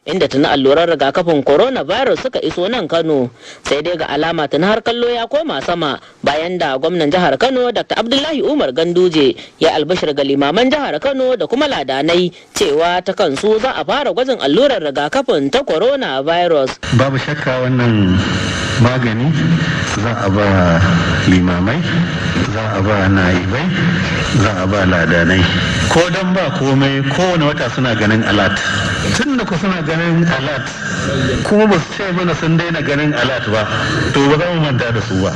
Inda tuni alluran rigakafin coronavirus suka iso nan Kano. Sai dai ga alama tuni har kallo ya koma sama bayan da gwamnan jihar Kano Dr. Abdullahi Umar Ganduje ya albashir ga limaman jihar Kano da kuma ladanai cewa ta kansu za a fara gwajin allurar rigakafin ta coronavirus. Babu shakka wannan magani za a ba limamai, za a ba na'ibai, za a ba ladanai. Ko dan ba komai, kowane wata suna ganin alert. Tun da ku suna ganin alert kuma ba su ce mana sun daina ganin alert ba, to ba za mu manta da su ba.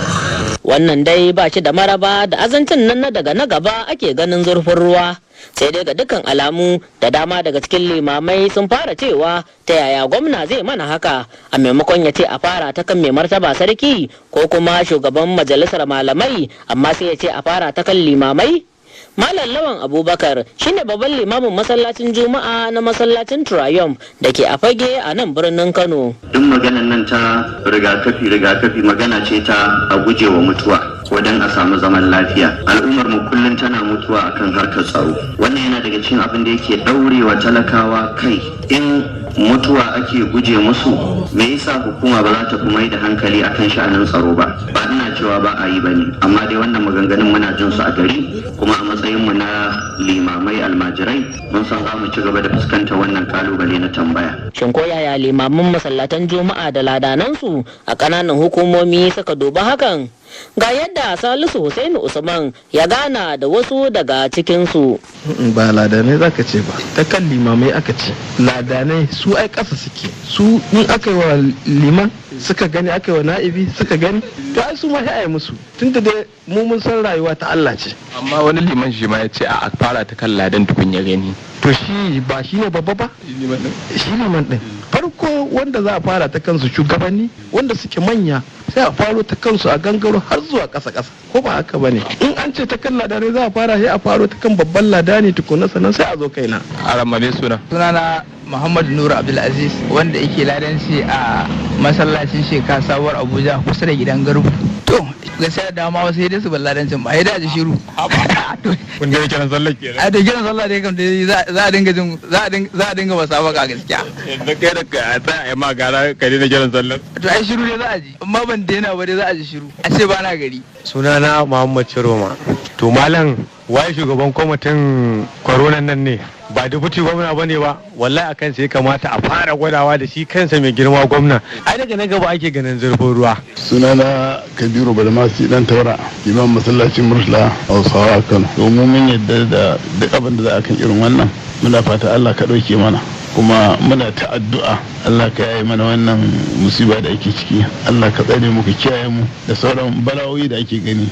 Wannan dai ba shi da maraba da azancin nan na daga na gaba ake ganin zurfin ruwa. Sai dai ga dukkan alamu da dama daga cikin limamai sun fara cewa, ta yaya gwamna zai mana haka? A maimakon ya ce a fara ta kan mai martaba sarki ko kuma shugaban majalisar malamai, amma sai ya ce a fara ta kan limamai. Malam Lawan Abubakar shine babban limamin masallacin Juma'a na masallacin Triumph da ke a Fage a nan birnin Kano. Duk maganan nan ta rigakafi, rigakafi magana ce ta a gujewa mutuwa ko don a samu zaman lafiya. Al'ummar mu kullum tana mutuwa akan harkar tsaro. Wannan yana daga cikin abin da yake daurewa talakawa kai. In mutuwa ake guje musu, me yasa hukuma ba za ta fi mai da hankali akan sha'anin tsaro ba? Ba ina cewa ba a yi bane, amma dai wannan maganganun muna jin su a gari, kuma a matsayin mu na limamai almajirai mun san za mu ci gaba da fuskantar wannan kalubale na tambaya. Shin ko yaya limamin masallatan Juma'a da ladanansu a ƙananan hukumomi suka duba hakan? Ga yadda Salisu Hussaini Usman ya gana da wasu daga cikinsu. Ba ladanai za ka ce ba, ta kan limamai aka ce. Ladanai su ai ƙasa suke. Su in aka yi wa liman suka gani, aka yi wa na'ibi suka gani, to ai su ma sai a yi musu, tunda dai mu mun san rayuwa ta Allah ce. Amma wani liman shi ma ya ce a fara ta kan ladan tukun ya gani. To shi ba shi ne babba ba, shi liman din. Farko wanda za a fara ta kansu shugabanni wanda suke manya, sai a faro ta kansu a gangaro har zuwa ƙasa ƙasa, ko ba haka bane? In an ce ta kan ladanai za a fara, sai a faro ta kan babban ladani tukuna, sannan sai a zo kaina. Arama ne suna. Sunana Muhammadu Nura Abdulaziz, wanda yake ladanci a masallacin Sheka, Sabuwar Abuja, kusa da gidan Garbu. To gaskiya da dama wasu sai dai su bar ladancin ba, sai dai a ji shiru. Kun ga kiran sallah kenan. A da kiran sallah dai kam dai za a dinga jin za a dinga musabaka gaskiya. Yanzu kai da ka tsaya a ma gara ka daina kiran sallah. To ai shiru ne za a ji, amma ban daina ba dai za a ji shiru, a ce ba na gari. Sunana Muhammad Chiroma. To malam, waye shugaban kwamitin koronan nan ne? Ba deputy gwamna ba ne ba? Wallahi akan sai kamata a fara gwadawa da shi kansa mai girma gwamna. Ai daga nan gaba ake ganin zurfin ruwa. Sunana Kabiru Badamasi Dan Taura, imam masallacin Murtala Hausawa a Kano. Domin mun yadda da duk abin da za a kan irin wannan, muna fata Allah ka ɗauke mana, kuma muna ta addu'a Allah ka yaye mana wannan musiba da ake ciki, Allah ka tsare mu, ka kiyaye mu da sauran bala'o'i da ake gani.